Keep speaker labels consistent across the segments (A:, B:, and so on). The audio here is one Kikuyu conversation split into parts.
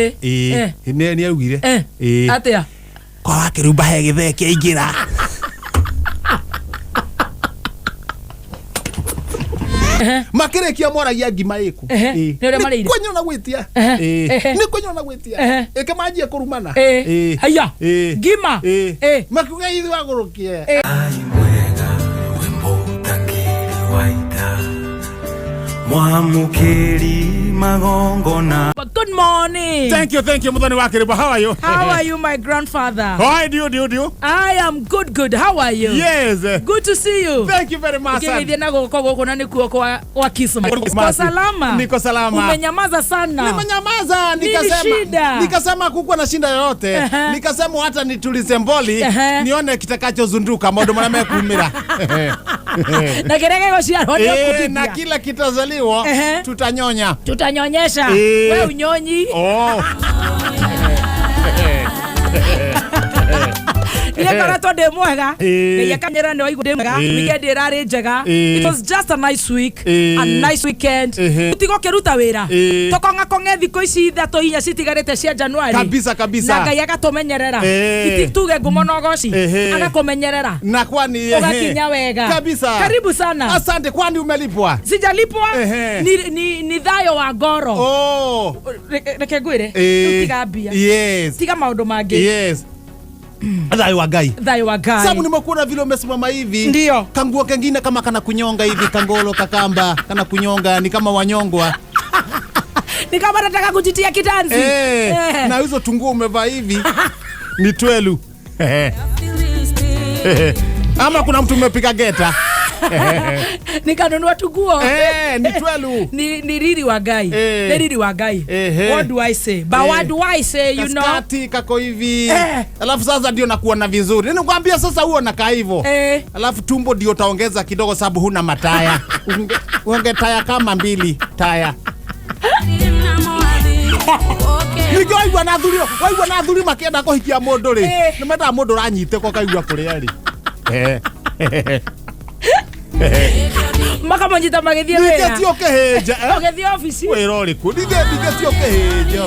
A: Ĩĩ, nĩ augire. Ĩĩ.
B: Atia?
A: Kwa wakĩrumba he gĩthee kĩaingĩra. Makĩrĩkia moragia ngima ĩkũ.
B: Ehe,
A: Ĩĩ.
B: nĩ ũrĩa marĩire.
A: Nĩ kwenywo na gwĩtia.
B: Ehe,
A: Ĩĩ.
B: ehe.
A: Nĩ kwenywo na gwĩtia.
B: Ehe.
A: Ĩke manjie kũrumana.
B: Ĩĩ.
A: Ĩĩ.
B: Haiya.
A: Ĩĩ.
B: Ngima.
A: Ĩĩ.
B: Ĩĩ.
A: Makiuga ithuĩ wagũrũkie.
C: Ai mwega wĩmbo ũtakĩrĩ wa ita mwamũkĩri magongona.
B: But good morning.
A: Thank you, Muthoni wa Kĩrĩmba. How are you?
B: How are you, my grandfather?
A: How do you do, do?
B: I am good, good. How are you?
A: Yes.
B: Good to see you.
A: Thank you very much. son.
B: Ukigeithia na guoko guku na nikuo kwa Kisma. Uko salama?
A: Niko salama.
B: Umenyamaza sana.
A: Nimenyamaza
B: Nini
A: nikasema
B: shida?
A: nikasema kukuwa na shinda yoyote.
B: Ehe.
A: Nikasema hata nitulize mboli
B: Ehe.
A: nione kitakachozunduka maundu maria mekumira.
B: Na kĩrĩa gĩgũciarwo nĩ
A: Eh, na
B: ũkũtithia.
A: kila kitazaliwa
B: Ehe.
A: tutanyonya.
B: Tutanyonyesha.
A: Eh.
B: We unyonyi.
A: Oh.
B: Niĩ ngoretwo ndĩ mwega.
A: Eh.
B: Ngai akanyĩra nĩ waigua ndĩ mwega.
A: Eh.
B: Weekend ĩrarĩ njega.
A: Eh.
B: It was just a nice week.
A: Eh.
B: A nice weekend.
A: Ehe.
B: Tiga ũkĩruta wĩra.
A: Eh.
B: Tũkong'akong'e thikũ ici ithatũ inya citigarĩte cia January.
A: Kabisa, kabisa.
B: Na Ngai agatũmenyerera.
A: Eh.
B: Itituge ngumo na ũgoci.
A: Ehe.
B: Agakũmenyerera.
A: Na kwani ehe.
B: Ũgakinya wega.
A: Kabisa.
B: Karibu sana.
A: Asante, kwani umelipwa?
B: Sijalipwa.
A: Ehe.
B: Ni thayũ wa ngoro.
A: Oh.
B: Reke ngwĩre.
A: Eh.
B: Rĩu tiga mbia.
A: Yes.
B: Tiga maũndũ mangĩ.
A: Yes. Thayũ wa Ngai.
B: Thayũ wa Ngai.
A: Sabu nimekuona vile umesimama hivi.
B: Ndio.
A: Kanguo kengine kama kana kunyonga hivi, kangolo kakamba, kana kunyonga ni kama wanyongwa.
B: Ni kama nataka kujitia kitanzi.
A: Eh,
B: Eh.
A: na hizo tunguo umevaa hivi ni twelu. Ama kuna mtu umepiga geta.
B: Nikanunua tuguo.
A: Eh, ni twelu.
B: Ni riri wa Ngai.
A: Eh.
B: Ni riri wa Ngai.
A: Ehe.
B: What do I say? But
A: Eh.
B: what do I say, you know?
A: Kaskati kako hivi.
B: Eh.
A: Alafu sasa ndio nakuona vizuri. Ninakwambia sasa huo nakaa hivyo.
B: Eh.
A: Alafu tumbo ndio utaongeza kidogo sababu huna mataya. Unge taya kama mbili taya. Ningĩ waigua na athuri waigua na athuri makĩenda kũhikia mũndũ rĩ,
B: Eh.
A: nĩ mendaga mũndũ ũranyitĩka ũkaigua kũrĩa rĩ.
B: Makamũnyita magĩthiĩ
A: Ningĩ
B: wĩra.
A: ti ũkĩhĩnja eh?
B: Ũgĩthiĩ obici.
A: Wĩra ũrĩkũ? Ningĩ ti ũkĩhĩnja.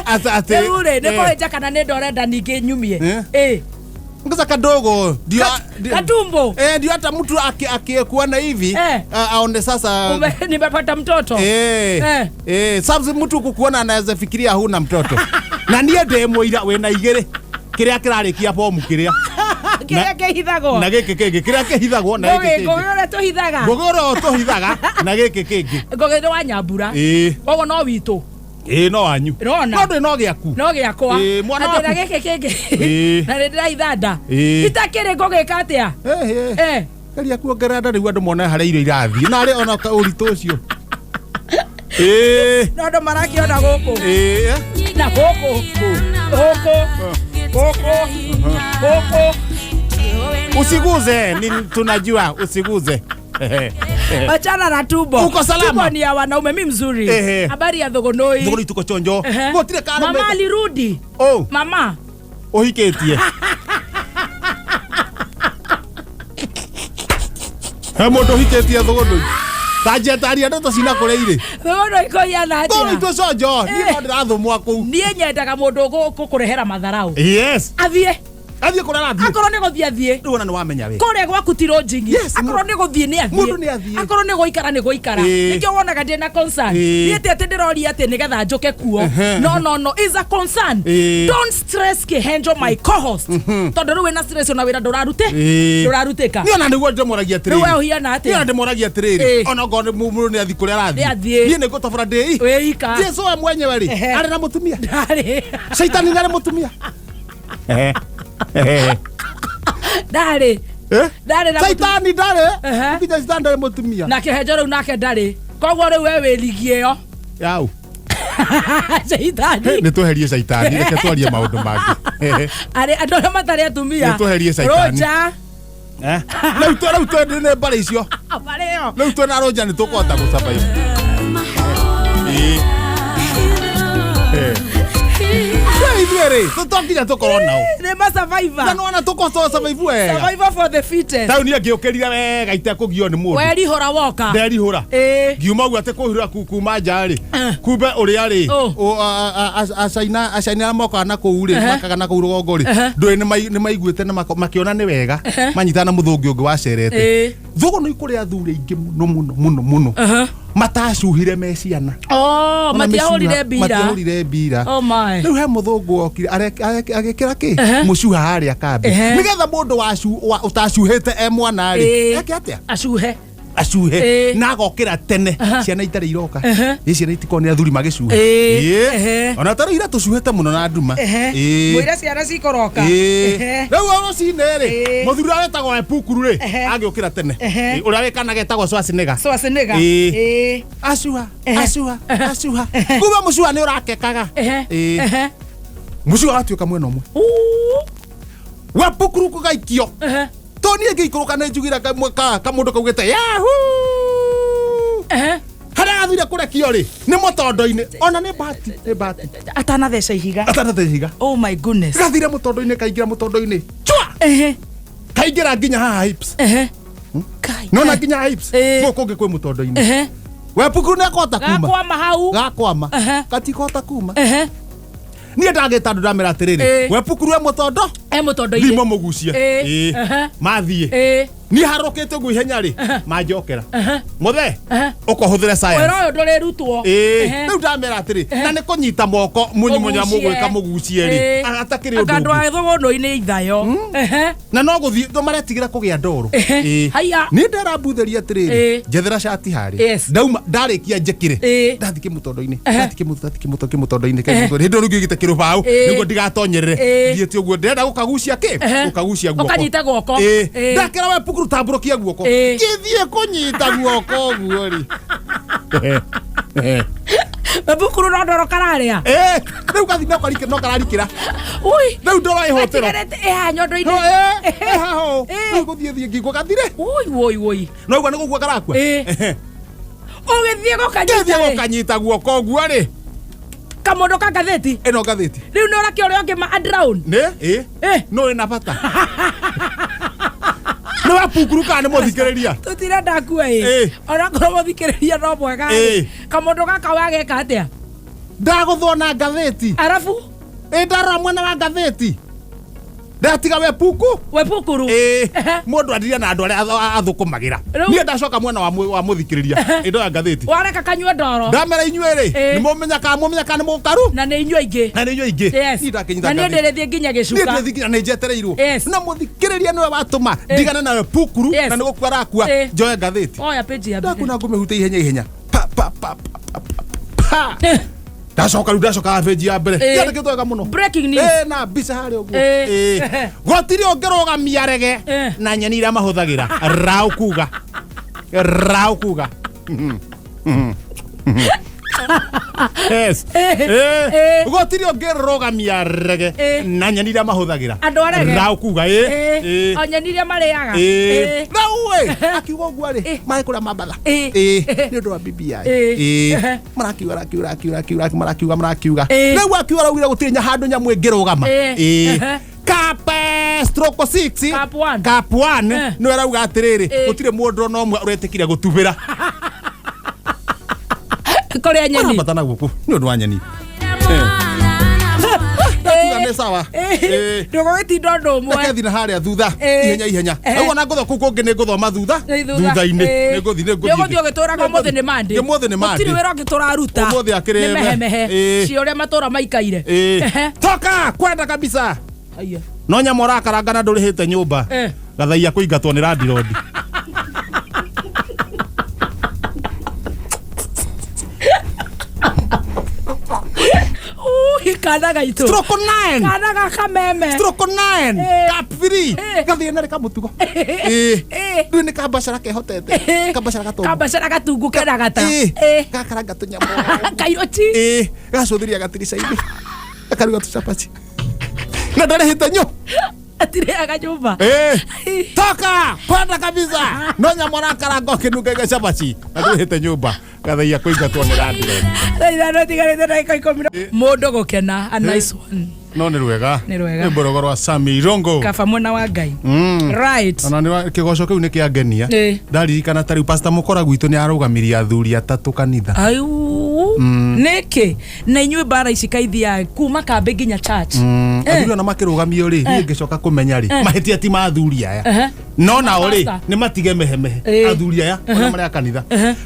A: Atĩ
B: Rĩu rĩ, nĩ
A: eh.
B: kũhĩnja kana nĩ ndorenda ningĩ nyumie.
A: Eh.
B: Eh.
A: Ongeza kadogo ndio
B: Katumbo.
A: Eh, ndio hata mtu akikuona hivi
B: Eh.
A: aone sasa.
B: Nimepata mtoto.
A: Eh.
B: Eh.
A: Eh, sababu mtu kukuona anaweza fikiria huna mtoto. Na niĩ ndĩ mũira wĩna igĩrĩ kĩrĩa kĩrarĩkia bomu kĩrĩa
B: Kĩrĩa kĩhithagwo.
A: na gĩkĩ kĩngĩ kĩrĩa kĩhithagwo na gĩkĩ
B: Ngũgĩ
A: kĩngĩ
B: ngũgĩ ũrĩa tũhithaga.
A: ngũgĩ ũrĩa tũhithaga na gĩkĩ kĩngĩ.
B: Ngũgĩ nĩ wa nyambura.
A: Ĩĩ.
B: Koguo no witũ.
A: Ĩĩ, no wanyu.
B: Ũrona?
A: No ndĩ no gĩaku.
B: No gĩakwa.
A: Ĩĩ, mwana
B: Na ndĩna
A: waku.
B: gĩkĩ kĩngĩ.
A: Ĩĩ.
B: Na nĩ ndĩraitha nda.
A: Ĩĩ.
B: Itakĩrĩ ngũgĩka atĩa?
A: Eh, eh.
B: Eh.
A: Geria kuongerera nda rĩu andũ mone harĩa irio irathiĩ narĩ ona ũritũ ũcio. Ĩĩ.
B: No andũ marakĩona gũkũ.
A: Ĩĩ.
B: Na gũkũ. Gũkũ. Gũkũ. Gũkũ.
A: Usiguze, ni tunajua usiguze.
B: Achana na tumbo.
A: Uko salama?
B: Tumbo ni ya wanaume, mi mzuri.
A: Ehe.
B: Habari ya Thogonoi.
A: Thogori tuko chonjo.
B: Ehe.
A: Gũtirĩ karũme.
B: Mama alirudi.
A: Oh,
B: Mama.
A: ũhikĩtie. He mũndũ ũhikĩtie thũgũndũ. Ta njetaria ndeto cina kũrĩa irĩ.
B: Thogonoi kũhiana
A: Thũgũndũ
B: atĩa?
A: itũ conjo, niĩ no ndĩrathũmwa kũu.
B: Niĩ nyendaga mũndũ ũgũkũrehera matharau.
A: Yes.
B: Athiĩ.
A: Athiĩ kũrĩa arathiĩ.
B: Akorwo nĩ gũthiĩ athiĩ.
A: Rĩu ona nĩ wamenya we.
B: Kũrĩa gwaku ti rũnjingi.
A: Yes,
B: Akorwo nĩ gũthiĩ nĩ athiĩ.
A: Mũndũ nĩ athiĩ.
B: Akorwo nĩ gũikara nĩ gũikara.
A: Ĩĩ.
B: Nĩkĩo wonaga ndĩ na concern.
A: Ĩĩ.
B: Niĩ ti atĩ ndĩroria atĩ nĩgetha njũke kuo.
A: Ehe.
B: No, no, no. Is a concern.
A: Ĩĩ.
B: Don't stress Kĩhenjo my co-host. Tondũ rĩu wĩna stress ona wĩra ndũrarute.
A: Ĩĩ.
B: Ndũrarutĩka.
A: Niĩ ona nĩguo ndĩmoragia atĩrĩrĩ.
B: Rĩu we ũhiana atĩa?
A: Niĩ ona ndĩmoragia atĩrĩrĩ.
B: Ĩĩ.
A: Ona okorwo nĩ mũndũ nĩ athiĩ kũrĩa arathiĩ.
B: Nĩ athiĩ.
A: Niĩ nĩ ngũtobora ndĩ.
B: Wĩ ika.
A: Jesu we mwenyewe rĩ,
B: Ehe.
A: arĩ na mũtumia.
B: Ndarĩ.
A: Shaitani nĩ arĩ mũtumia.
B: Ndarĩ.
A: Eh?
B: Ndarĩ na mũtumia.
A: Shaitani ndarĩ.
B: Ehe.
A: Nginya shaitani ndarĩ mũtumia.
B: Na Kĩhenjo rĩu nake ndarĩ. Koguo rĩu we wĩ ligi ĩyo.
A: Yau.
B: Shaitani.
A: Nĩ tweherie shaitani, reke twarie maũndũ mangĩ.
B: Arĩ andũ arĩa matarĩ atumia.
A: Nĩ tweherie shaitani.
B: Rũnja.
A: Eh? Rĩu twĩ nĩ mbarĩ icio.
B: Mbarĩ ĩyo.
A: Rĩu twĩ na rũnja nĩ tũkũhota gũsurvive. Ĩĩ. Eh. Rĩu ithuĩ Ithuĩ rĩ, to nginya tũkorwo nao.
B: Nĩ ma survivor.
A: Na nĩwona tũkorwo survive wega.
B: Survivor for the fittest.
A: Rĩu niĩ ngĩũkĩrire wega itekũgio nĩ mũndũ.
B: Werihũra woka.
A: Nderihũra.
B: Ĩĩ.
A: Ngiuma ũguo atĩ kũhurũra kuma nja rĩ.
B: Eh.
A: Kumbe ũrĩa rĩ,
B: Oh.
A: acaina acaina arĩa mokaga na kũu rĩ,
B: Ehe.
A: makaga na kũu rũgongo rĩ,
B: Ehe.
A: ndũĩ nĩ maiguĩte na makĩona nĩ wega, manyitana na mũthũngĩ ũngĩ wacerete.
B: Ĩĩ.
A: Thũgũ nĩ ikũrĩ athuri aingĩ mũno mũno mũno mũno.
B: Aha.
A: Matacuhire me ciana.
B: Oh,
A: Ona
B: matiahũrire
A: mĩcuha,
B: mbira.
A: Matiahũrire mbira.
B: Oh my.
A: Rĩu he mũthũngũ okire agĩkĩra kĩ
B: Ehe.
A: mũcuha harĩa kambĩ
B: Ehe.
A: nĩgetha mũndũ ũtacuhĩte e mwana rĩ
B: Ĩĩ.
A: eke atĩa
B: Acuhe.
A: acuhe
B: Ĩĩ.
A: na agokĩra tene
B: Aha.
A: ciana itarĩ iroka
B: Ehe.
A: ĩ ciana itikorwo nĩ athuri magĩcuha
B: Ĩĩ.
A: Ĩĩ.
B: Ehe.
A: Ona tarĩu ira tũcuhĩte mũno na nduma
B: Ehe.
A: Ĩĩ.
B: Mwĩre ciana cikoroka.
A: Ĩĩ.
B: Ehe.
A: Rĩu o rũcinĩ rĩ
B: Ĩĩ.
A: mũthuri ũrĩa wetagwo Epukuru rĩ
B: Ehe.
A: agĩũkĩra tene
B: Ehe.
A: Ĩĩ, ũrĩa wĩkanaga etagwo Schwarzenegger.
B: Schwarzenegger.
A: Ĩĩ.
B: Ĩĩ.
A: Acuha
B: Ehe.
A: acuha acuha kumbe mũcuha nĩ ũrakekaga
B: Ehe.
A: Ĩĩ.
B: Ehe.
A: Mũcuha watuĩka mwena ũmwe
B: Uu.
A: Wepukuru kũgaikio
B: Ehe.
A: to niĩ ngĩikũrũka nĩ njugire kamũndũ kaugĩte yahu
B: Ehe.
A: harĩa gathire kũrekio rĩ nĩ mũtondo-inĩ ona nĩ bahati nĩ bahati
B: Atanatheca ihiga.
A: atanatheca ihiga
B: Oh my goodness.
A: gathire mũtondo-inĩ kaingĩra mũtondo-inĩ chwa
B: Ehe.
A: kaingĩra nginya haha hips
B: Ehe. Kai.
A: nona nginya hips
B: Ĩĩ.
A: gũkũ kũngĩ kwĩ mũtondo-inĩ
B: Ehe.
A: Wepukuru nĩ akũhota kuma
B: Gakwama hau.
A: gakwama
B: Ehe.
A: gatikũhota kuma
B: Ehe.
A: niĩ ndagĩta andũ ndamera atĩrĩrĩ
B: Ĩĩ.
A: Wepukuru e mũtondo
B: E mũtondo-inĩ.
A: thimo mũgucie
B: Ĩĩ.
A: Ĩĩ.
B: Ehe.
A: mathiĩ
B: Ĩĩ.
A: niĩ harũkĩte ũguo ihenya rĩ manjokera mũthe
B: Ehe.
A: ũkohũthĩre science
B: Wĩra ũyũ ndũrĩrutwo.
A: Ĩĩ,
B: Ehe.
A: rĩu ndamera atĩrĩ
B: Ehe.
A: na nĩ kũnyita moko mũnyumunya mũgwĩka mũgucie rĩ
B: Ĩĩ.
A: atakĩrĩ ũndũ
B: Anga andũ
A: ũngĩ
B: a thũgũnũ-inĩ ithayo. Ehe.
A: na no gũthiĩ no maretigĩra kũgĩa ndoro
B: Ehe.
A: Ĩĩ.
B: Haiya.
A: niĩ ndĩrambuthĩria atĩrĩrĩ
B: Ĩĩ.
A: njethera cati harĩ
B: Yes.
A: ndauma ndarĩkia njĩkĩre
B: Ĩĩ.
A: ndathiĩ kĩmũtondo-inĩ
B: Ehe.
A: ndathiĩ kĩmũtondo-inĩ
B: Ehe.
A: hĩndĩ ĩyo rĩu ngĩgĩte kĩrũbaũ
B: Ĩĩ.
A: nĩguo ndigatonyerere
B: Ĩĩ.
A: thiĩte ũguo ndĩrenda gũkagucia kĩ
B: Ehe.
A: gũkagucia guoko
B: Ũkanyita guoko.
A: Ĩĩ.
B: Ĩĩ.
A: ndakĩra we pukuru tambũrũkia guoko
B: Ĩĩ.
A: ngĩthiĩ kũnyita guoko ũguo rĩ
B: Wepukuru no ndoro kararĩa.
A: Ĩĩ, rĩu gathi no kararikĩra
B: Ui.
A: rĩu ndoro ĩhũtĩro
B: Gatigarĩte ĩhaha
A: No,
B: nyondo-inĩ.
A: ĩĩ, ĩĩ, haha ũũ.
B: Ĩĩ.
A: Rĩu gũthiĩ thiĩ ngigua gathire
B: Ui woi woi.
A: no igua nĩ gũkua karakua
B: Ĩĩ. Ũgĩthiĩ gũkanyita
A: ngĩthiĩ
B: rĩ.
A: gũkanyita guoko ũguo rĩ
B: Kamũndũ ka ngathĩti.
A: ĩno ngathĩti
B: Rĩu nĩ ũrakĩ ũrĩa ũngĩ ma drown.
A: nĩ ĩ
B: Eh.
A: no ĩna bata nĩ wapukuru kana nĩ mũthikĩrĩria
B: Tũtirenda kue ĩ.
A: Ĩĩ.
B: Onakorwo mũthikĩrĩria no mwega rĩ.
A: Ĩĩ.
B: Kamũndũ gaka wageka atĩa?
A: Ndagũthwo na ngathĩti
B: Arabu
A: ĩ ndarora mwena wa ngathĩti ndatiga wepuku
B: wepukuru.
A: ĩ
B: Ehe.
A: mũndũ andiria na andũ arĩa athũkũmagĩra
B: Rĩu-
A: niĩ ndacoka mwena wa mũthikĩrĩria ĩndo ya ngathĩti
B: Wareka kanyue ndoro.
A: ndamera inyuĩ rĩ
B: Ĩĩ.
A: nĩ mũmenya kana mũmenya kana nĩ mũkaru
B: Na nĩ inyuĩ aingĩ.
A: na nĩ inyuĩ aingĩ
B: Yes.
A: niĩ ndakĩnyita
B: Na niĩ
A: ngathĩti.
B: ndĩrĩthiĩ nginya
A: niĩ
B: gĩcuka.
A: ndĩrĩthiĩ nginya nĩ njetereirwo
B: Yes.
A: na mũthikĩrĩria nĩwe watũma
B: Ĩĩ.
A: ndigane nawe pukuru
B: Yes.
A: na nĩ gũkua arakua
B: Ĩĩ.
A: njoe ngathĩti
B: Oya page ya mbere.
A: ndakuna ngũmĩhutia ihenya ihenya pa pa pa pa pa pa pa ndacoka rĩu ndacoka benji ya mbere
B: Ĩĩ.
A: yandĩkĩtwo wega mũno
B: Breaking news.
A: Ĩĩ, na mbica harĩa ũguo
B: Ĩĩ.
A: Ĩĩ. gũtirĩ ũngĩrũgamia rege
B: Ĩĩ.
A: na nyeni iria mahũthagĩra rau kuga rau kuga Yes.
B: Ĩĩ.
A: Ĩĩ.
B: Ĩĩ.
A: Gũtirĩ ũngĩrũgamia rege
B: Ĩĩ.
A: na nyeni iria mahũthagĩra
B: Andũ a rege?
A: rau kuga ĩĩ.
B: Ĩĩ.
A: Ĩĩ.
B: O nyeni iria marĩaga.
A: Ĩĩ.
B: Ĩĩ.
A: Rau ĩ akiuga ũguo rĩ
B: Ĩĩ.
A: marĩ kũrĩa mambatha
B: Ĩĩ.
A: Ĩĩ. nĩ ũndũ wa BBI
B: Ĩĩ.
A: Ĩĩ.
B: Ehe.
A: marakiuga rakiuga rakiuga rakiuga marakiuga marakiuga
B: Ĩĩ.
A: rĩu akiuga raugire gũtirĩ handũ nyamũ ĩngĩrũgama
B: Ĩĩ.
A: Ĩĩ.
B: Ehe.
A: Cap stroke 6
B: Cap one.
A: Cap 1
B: Eh.
A: nĩwe arauga atĩrĩrĩ
B: Ĩĩ.
A: gũtirĩ mũndũ ona ũmwe ũretĩkire gũtubĩra
B: Kũrĩa nyeni.
A: marambata na gũkũ nĩ ũndũ wa nyeni Ndakiuga nĩ sawa Ĩĩ.
B: Ndũgũgĩtinda ũndũ ũmwe.
A: Reke thiĩ na harĩa thutha
B: Ĩĩ.
A: ihenya ihenya
B: Ehe.
A: rĩu ona ngũthoma kũu kũngĩ nĩ ngũthoma thutha
B: Nĩ thutha.
A: thutha-inĩ
B: Ĩĩ.
A: nĩ ngũthiĩ nĩ
B: Nĩ ũgũthiĩ ũgĩtũraga ũmũthĩ nĩ Monday.
A: Ũmũthĩ nĩ Monday.
B: Gũtirĩ wĩra ũngĩ tũraruta.
A: Ũmũthĩ akĩrĩ
B: Nĩ mehemehe.
A: Ĩĩ.
B: Cia ũrĩa matũra maikaire.
A: Ĩĩ.
B: Ehe.
A: toka kwenda kabisa
B: Aya.
A: no nyamũ ũrakaranga na ndũrĩhĩte nyũmba
B: Eh.
A: gathaia kũingatwo nĩ landirondi
B: Ui, kana gaitũ.
A: stroke 9
B: Kana gaka meme.
A: stroke 9
B: Ĩĩ.
A: cap 3
B: Ĩĩ.
A: gathĩna nĩ kamũtugo Ĩĩ.
B: Ĩĩ.
A: rĩu nĩ kambacara kehotete kambacara gatongu
B: Kambacara gatungu kena gata.
A: Ĩĩ.
B: Ĩĩ.
A: gakaranga tũnyamũ
B: Kairoti.
A: Ĩĩ. gacũthĩria gatirica-inĩ gakaruga tũcabaci na ndarĩhĩte nyũ
B: Atirĩaga nyũmba.
A: Ĩĩ. toka kwenda kabisa no nyamũ ũrakaranga ũkĩnungaga cabaci na ndũrĩhĩte nyũmba gathaia kũingatwo nĩ landirondi
B: Thaa ithano itigarĩte ndagĩka ikũmi na- Mũndũ gũkena a nice one.
A: No nĩ rwega.
B: Nĩ rwega.
A: Rwĩmbo rwega rwa Sami Irongo.
B: Kaba mwena wa Ngai. Right.
A: Ona nĩ kĩgoco kĩu nĩ kĩangenia.
B: Ĩ.
A: Ndaririkana ta rĩu Pastor Mũkora gwitũ nĩ arũgamirie athuri atatũ kanitha.
B: Ayu. Nĩkĩ na inyuĩ mbara ici kaithiaga kuma kambĩ nginya church?
A: Athuri ona makĩrũgamio rĩ, niĩ ngĩcoka kũmenya rĩ, mahĩtia ti ma athuri aya.
B: Ehe.
A: No nao rĩ,
B: Pastor.
A: nĩ matige mehemehe.
B: Ĩ.
A: Athuri aya ona marĩ a kanitha.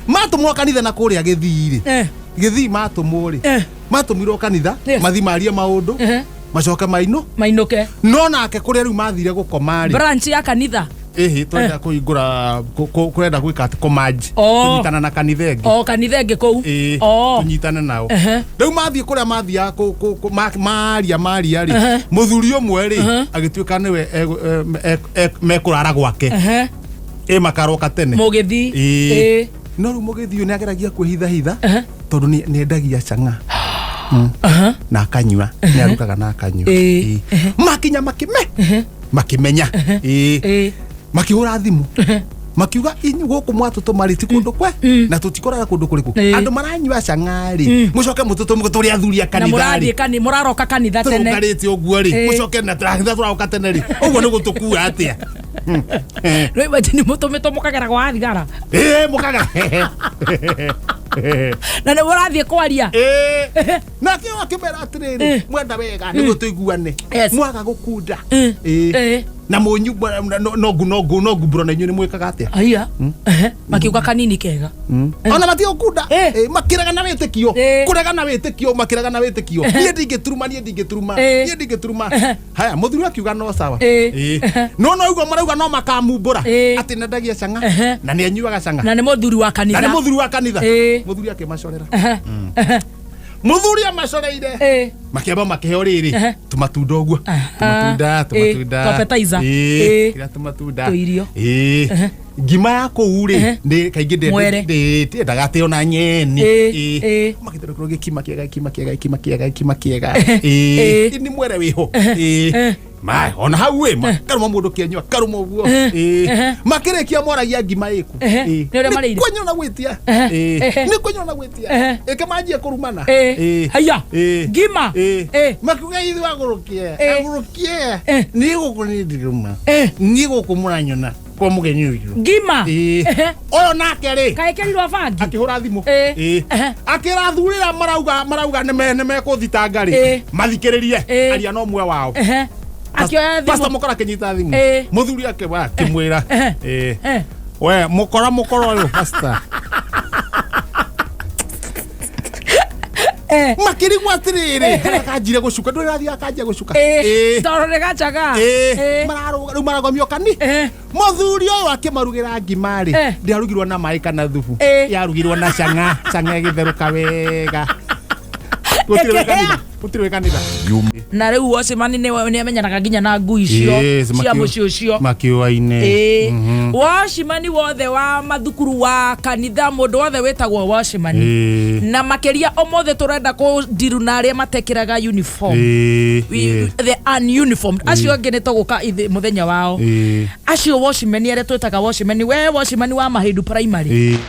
A: Matũmwo kanitha na kũrĩa gĩthii rĩ.
B: Eh.
A: Gĩthii matũmwo rĩ.
B: Eh.
A: Matũmirwo kanitha,
B: Yes.
A: mathi marie maũndũ,
B: Ehe.
A: macoke mainũ.
B: Mainũke.
A: No nake kũrĩa rĩu mathire gũkoma rĩ,
B: Branch ya kanitha.
A: ĩhĩ tũrenda kũhingũra kũrenda gwĩka atĩ kũmanji
B: Oh.
A: kũnyitana na kanitha ĩngĩ.
B: O kanitha ĩngĩ kũu.
A: Ĩĩ,
B: O.
A: tũnyitane nao.
B: Ehe.
A: Rĩu mathiĩ kũrĩa mathiaga maria maria rĩ,
B: Ehe.
A: mũthuri ũmwe rĩ agĩtuĩka nĩwe mekũrara gwake.
B: Ehe.
A: Ĩ makaroka tene.
B: Mũgĩthii.
A: Ĩĩ.
B: Ĩĩ.
A: No rĩu mũgĩthii ũyũ nĩ ageragia kwĩhithahitha
B: Ehe.
A: tondũ nĩ endagia cang'a
B: Aha.
A: na akanyua, nĩ arugaga na akanyua.
B: Ĩĩ.
A: Ĩĩ. Makinya makĩmenya. Ĩĩ.
B: Ĩĩ.
A: Makĩhũra thimũ makiuga inyuĩ gũkũ mwatũtũma rĩ ti kũndũ kwe na tũtikũrara kũndũ kũrĩkũ,
B: Ĩĩ.
A: andũ maranyua cang'a rĩ, mũcoke mũtũtũme tũrĩ athuri a
B: Na
A: kanitha
B: mũrathiĩ
A: rĩ,
B: kani mũraroka kanitha tene.
A: tũrũgarĩte ũguo rĩ,
B: Ĩĩ.
A: mũcoke na tũrathiĩ tũraũka tene rĩ, ũguo nĩ gũtũkua atĩa?
B: Rĩu imagine mũtũmĩtwo mũkagera gwa thigara.
A: Ĩĩ, mũkaga.
B: Na nĩ mũrathiĩ kwaria.
A: Ĩĩ. Nake ũyũ akĩmera atĩrĩrĩ, mwenda wega nĩguo tũiguane,
B: Yes.
A: mwaga gũkunda.
B: Ĩĩ.
A: Ĩĩ.
B: Ĩĩ.
A: Na mũnyu no ngu no ngu no ngumbũro na inyuĩ nĩ mwĩkaga atĩa?
B: Aya. Ehe. Makiuga kanini kega.
A: Ona matige gũkunda.
B: Eh.
A: Ĩ, makĩregana wĩtĩkio,
B: Eh.
A: kũregana wĩtĩkio, makĩregana wĩtĩkio, niĩ ndingĩturuma, niĩ ndingĩturuma,
B: Eh.
A: niĩ ndingĩturuma.
B: Ehe.
A: Haya, mũthuri akiuga no sawa.
B: Eh.
A: Ĩ. No no uguo marauga no makamumbũra
B: Eh.
A: atĩ nendagia cang'a
B: Ehe.
A: na nĩ anyuaga cang'a
B: Na nĩ mũthuri wa
A: na
B: kanitha.
A: nĩ mũthuri wa kanitha.
B: Eh.
A: Mũthuri akĩmacorera.
B: Ehe. Ehe.
A: Mũthuri amacoreire,
B: Ĩĩ.
A: makĩamba makĩheo rĩrĩ
B: Ehe.
A: tũmatunda ũguo,
B: Aha.
A: tũmatunda,
B: Ĩ,
A: tũmatunda.
B: tũ appetizer.
A: Ĩ,
B: Ĩ.
A: kĩrĩa tũmatunda.
B: Tũirio.
A: Ĩ.
B: Ehe.
A: Ngima ya kũu rĩ,
B: Ehe.
A: nĩ kaingĩ
B: Mwere.
A: ndĩendaga atĩ ona nyeni.
B: Ĩ,
A: Ĩ.
B: ĩ.
A: Magĩtherũkĩrwo gĩkima kĩega, gĩkima kĩega, gĩkima kĩega, gĩkima kĩega.
B: Ĩ.
A: Ĩ. Nĩ mwere wĩho. Ĩ.
B: Ehe.
A: Ma, ona hau ĩ, karũma mũndũ kĩanyua karũma ũguo.
B: Ehe.
A: Ĩ.
B: Ehe.
A: Makĩrĩkia moragia ngima ĩkũ.
B: Ehe.
A: Ĩ.
B: Nĩ ũrĩa marĩire.
A: Nĩ kwenyũra na gwĩtia.
B: Ehe.
A: Ĩ.
B: Ehe.
A: Nĩ kwenyũra na gwĩtia.
B: Ehe.
A: Ĩkĩmanjia kũrumana.
B: Ĩ.
A: Ĩ.
B: Haiya.
A: Ĩ.
B: Ngima.
A: Ĩ.
B: Ĩ.
A: Makiuga ithuĩ agũrũkie.
B: Ĩ.
A: Agũrũkie.
B: Ĩ.
A: Niĩ gũkũ nĩ ndiruma.
B: Ĩ.
A: Niĩ gũkũ mũranyona kwa mũgeni ũyũ.
B: Ngima.
A: Ĩ.
B: Ehe.
A: Ũyũ nake rĩ
B: Kaĩkĩrirwo bangi.
A: akĩhũra thimũ.
B: Ĩ.
A: Ĩ.
B: Ehe.
A: Akĩra athuri arĩa marauga nĩ mekũthitanga rĩ,
B: Ĩ.
A: mathikĩrĩrie
B: Ĩ.
A: aria na ũmwe wao.
B: Ehe. Akĩoya
A: Pastor
B: thimũ.
A: Mũkora akĩnyita thimũ.
B: Ĩ.
A: Mũthuri akĩmwĩra.
B: Ehe.
A: Ĩ.
B: Ehe.
A: We mũkora mũkora ũyũ pastor.
B: Eh.
A: Makĩrigwo atĩrĩrĩ, karĩa kanjire gũcuka, ndũrĩ rathiĩ akanjia gũcuka.
B: Ĩ.
A: Ĩ.
B: Tondũ nĩ gacaga.
A: Ĩ.
B: Ĩ.
A: Mararũga rĩu maragomio kani.
B: Ehe.
A: Mũthuri ũyũ akĩmarugĩra ngima rĩ,
B: Eh.
A: ndĩarugirwo na maĩ kana thubu,
B: Ĩ.
A: yarugirwo na cang'a, cang'a ĩgĩtherũka wega. Gũtirĩ wĩ
B: Ĩkĩhĩa.
A: kanitha, gũtirĩ wĩ kanitha.
B: Na rĩu wocimani nĩ amenyanaga nginya na ngui icio cia mũciĩ ũcio.
A: Makĩũaine.
B: Ĩĩ. Wocimani wothe wa mathukuru wa kanitha, mũndũ wothe wĩtagwo wocimani,
A: Ĩĩ.
B: na makĩria ũmũthĩ tũrenda kũndiru na arĩa matekĩraga uniform. The ununiformed acio angĩ nĩ tũgũka mũthenya wao. Acio wocimani arĩa twĩtaga wocimani, we wocimani wa Mahĩndũ primary,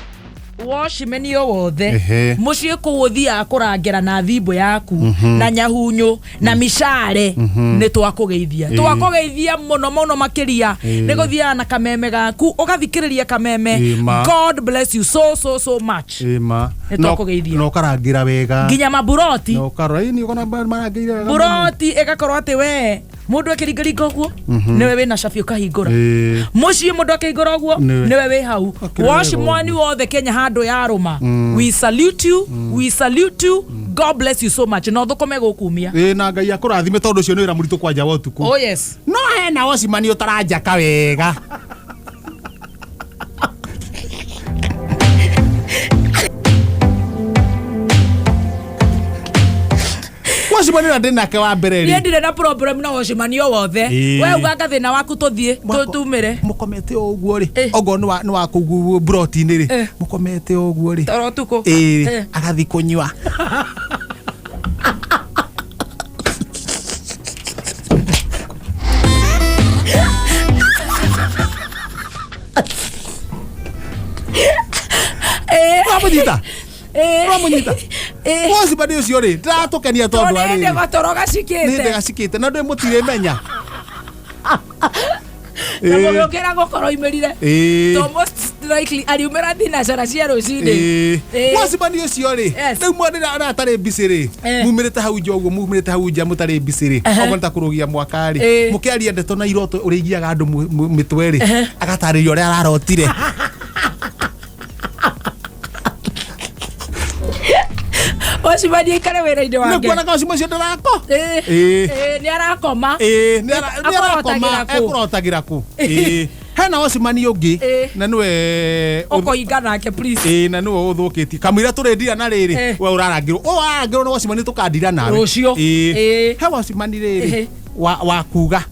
B: wocimani o wothe
A: Ehe.
B: mũciĩ kũu ũthiaga kũrangĩra na thimbũ yaku na nyahunyu na micare, nĩ twakũgeithia, twakũgeithia mũno mũno makĩria. Nĩ gũthiaga na kameme gaku ũgathikĩrĩria kameme.
A: Ĩ, ma.
B: God bless you so so so much.
A: Ĩma.
B: Nĩ twakũgeithia.
A: Na ũkarangĩra wega.
B: Nginya maburoti.
A: Na ũkarora ĩ, nĩ ũkona marangĩire wega mũno.
B: Buroti ĩgakorwo atĩ we mũndũ akĩringaringa ũguo nĩwe wĩna cabi ũkahingũra.
A: Ĩ.
B: Mũciĩ mũndũ akĩhingũra ũguo
A: Nĩwe.
B: nĩwe wĩ hau.
A: Akĩrĩ wega.
B: Washimwani wothe Kenya handũ yarũma, we salute you, we salute you. God bless you so much na ũthũkũme gũkumia.
A: Ĩ, na Ngai akũrathime tondũ ũcio nĩ wĩra mũritũ kwanja wa ũtukũ.
B: Oh yes.
A: No hena wocimani ũtaranjaka wega. Wocimani ũrĩa ndĩ nake wa mbere
B: Niĩ
A: rĩ,
B: ndirĩ na problem na wocimani o wothe.
A: Ĩ.
B: We uganga thĩna waku tũthiĩ tumĩre.
A: Mũkomete o ũguo rĩ,
B: Ĩ.
A: okorwo nĩ wa kũu broti-inĩ rĩ,
B: Ĩ.
A: mũkomete o ũguo rĩ,
B: Toro ũtukũ.
A: ĩ,
B: Ĩ.
A: agathiĩ kũnyua.
B: Ĩ.
A: Ũramũnyita?
B: Ĩ.
A: Ũramũnyita? Watchman ũcio rĩ ndaratũkenia tondũ
B: Tondũ nĩ
A: arĩrĩ
B: hĩndĩ gatoro
A: nĩ
B: gacikĩte.
A: hĩndĩ gacikĩte na ndũĩ mũtirĩmenya.
B: Na mũgĩũkĩra gũkorwo imĩrire. To most likely ariumĩra thinacara cia rũcinĩ.
A: Watchman ũcio rĩ, rĩu mwana arĩa atarĩ mbicĩ rĩ, mumĩrĩte hau nja ũguo, mumĩrĩte hau nja mũtarĩ mbicĩ rĩ, okorwo nĩ ta kũrũgia mwaka rĩ, mũkĩaria ndeto na iroto ũrĩa igiaga andũ mĩtwe rĩ, agatarĩria ũrĩa ararotire.
B: Watchman aikare wĩra-inĩ
A: Nĩ
B: wake.
A: kuona kaũcio ũcio ndũrako.
B: Nĩ arakoma.
A: Nĩ arakoma.
B: Akũrotagĩra kũ?
A: Ekũrotagĩra kũ? Hena watchman ũngĩ na nĩwe
B: Ũkoinga nake please.
A: Na nĩwe ũthũkĩtie kamũira tũrĩndira na rĩrĩ, we ũrarangĩrwo, ũyũ warangĩrwo nĩ watchman tũkandira nawe
B: Rũciũ.
A: He watchman rĩrĩ wa wa kuga.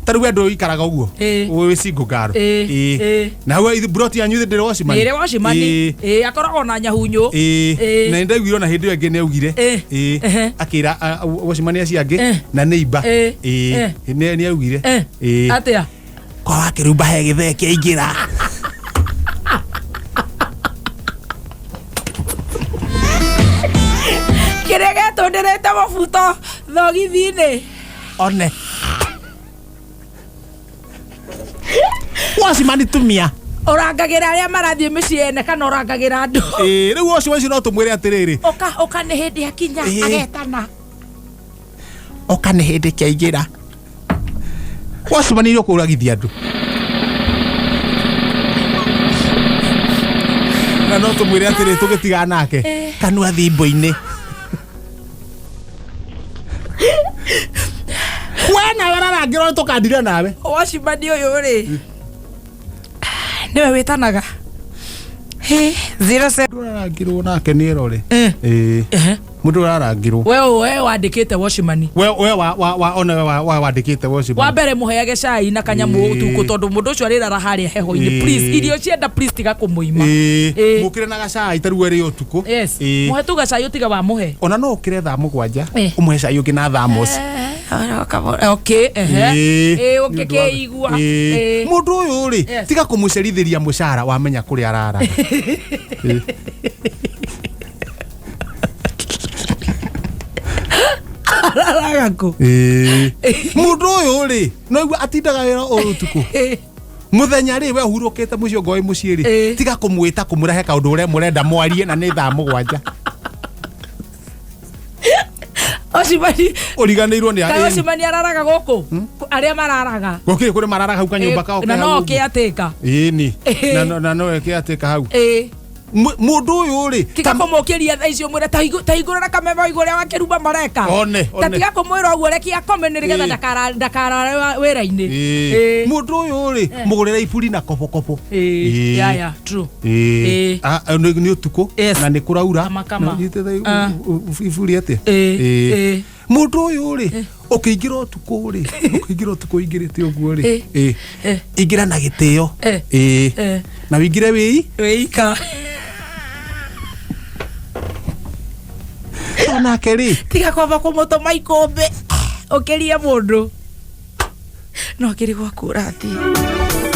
A: Ta rĩu we ndũikaraga ũguo wĩ single girl. Na hau broti yanyu ndĩrĩ watchman?
B: Nĩ ĩrĩ watchman. Akoragwo na nyahunyu.
A: Na nĩ ndaiguire ona hĩndĩ ĩyo ĩngĩ nĩ augire, akĩra watchman acio angĩ na neighbor. Nĩ augire.
B: Atĩa?
A: Kwa wakĩrumba he gĩthee kĩaingĩra.
B: Kĩrĩa getũndĩrĩte mũbuto thogithi-inĩ.
A: One watchman tumia.
B: Ũrangagĩra arĩa marathiĩ mĩciĩ ene kana ũrangagĩra andũ?
A: Rĩu ũcio ũcio no tũmwĩre atĩrĩrĩ,
B: Ũka ũka nĩ hĩndĩ akinya agetana.
A: Oka nĩ hĩndĩ kĩaingĩra. Watchman nĩ ũkũragithia andũ na no tũmwĩre atĩrĩ tũgĩtigana nake, kanua thimbo-inĩ we nawe ũrarangĩrwo nĩ tũkandira nawe.
B: Watchman ũyũ rĩ nĩwe wĩtanaga. Hey, 07
A: Mũndũ ũrarangĩrwo nake nĩ erore. Mũndũ ũrarangĩrwo.
B: We wandĩkĩte watchman.
A: We wa ona we wa wandĩkĩte watchman.
B: Wa mbere mũheage cai na kanyamũ ũtukũ tondũ mũndũ ũcio arĩrara harĩa heho-inĩ. Please, irio cienda, please tiga kũmũima.
A: Mũkĩre na gacai ta rĩu ĩrĩ ũtukũ.
B: Mũhe tu gacai ũtige wamũhe.
A: Ona no ũkĩre thaa 7, ũmũhe cai ũngĩ na thamos.
B: Okay, ehe. Ũngĩkĩigua.
A: Mũndũ ũyũ rĩ, tiga kũmũcerithĩria mũcara wamenya kũrĩa arara.
B: Araraga kũ?
A: Mũndũ ũyũ rĩ, no igua atindaga wĩra o ũtukũ. Mũthenya rĩ, we ũhurũkĩte mũciĩ ongo wĩ mũciĩ rĩ, tiga kũmwĩta kũmũrehe kaũndũ ũrĩa mũrenda mwarie na nĩ thaa 7.
B: Watchman.
A: Ũriganĩirwo nĩ
B: Kaĩ watchman araraga gũkũ arĩa mararaga?
A: Gũkĩrĩ kũrĩ mararaga hau kanyũmba kao
B: Na
A: ke
B: no
A: hau ũguo.
B: kĩatĩka.
A: Ĩni na no eke atĩka hau. Mũndũ ũyũ rĩ,
B: Tiga kũmũkĩria thaa icio mwĩre ta hingũrĩra kameme ũigue ũrĩa wakĩrumba mareka.
A: One,
B: Ta
A: one.
B: tiga kũmwĩra ũguo, reke akome nĩgetha ndakarare wĩra-inĩ.
A: Mũndũ ũyũ rĩ, mũgũrĩre iburi na kobokobo.
B: Yeah, true.
A: Nĩ ũtukũ na nĩ kũraura.
B: Kama, kama.
A: Na nyitĩte iburi atĩa? Mũndũ ũyũ rĩ, ũkĩingĩra ũtukũ rĩ, ũkĩingĩra ũtukũ ũingĩrĩte ũguo rĩ, ingĩra na gĩtĩo. Na wĩingĩre wĩi
B: Wĩika.
A: Onake rĩ,
B: Tiga kwamba kũmũtũma ikũmbĩ ũkĩrie mũndũ no kĩrĩ gwaku ũrathiĩ.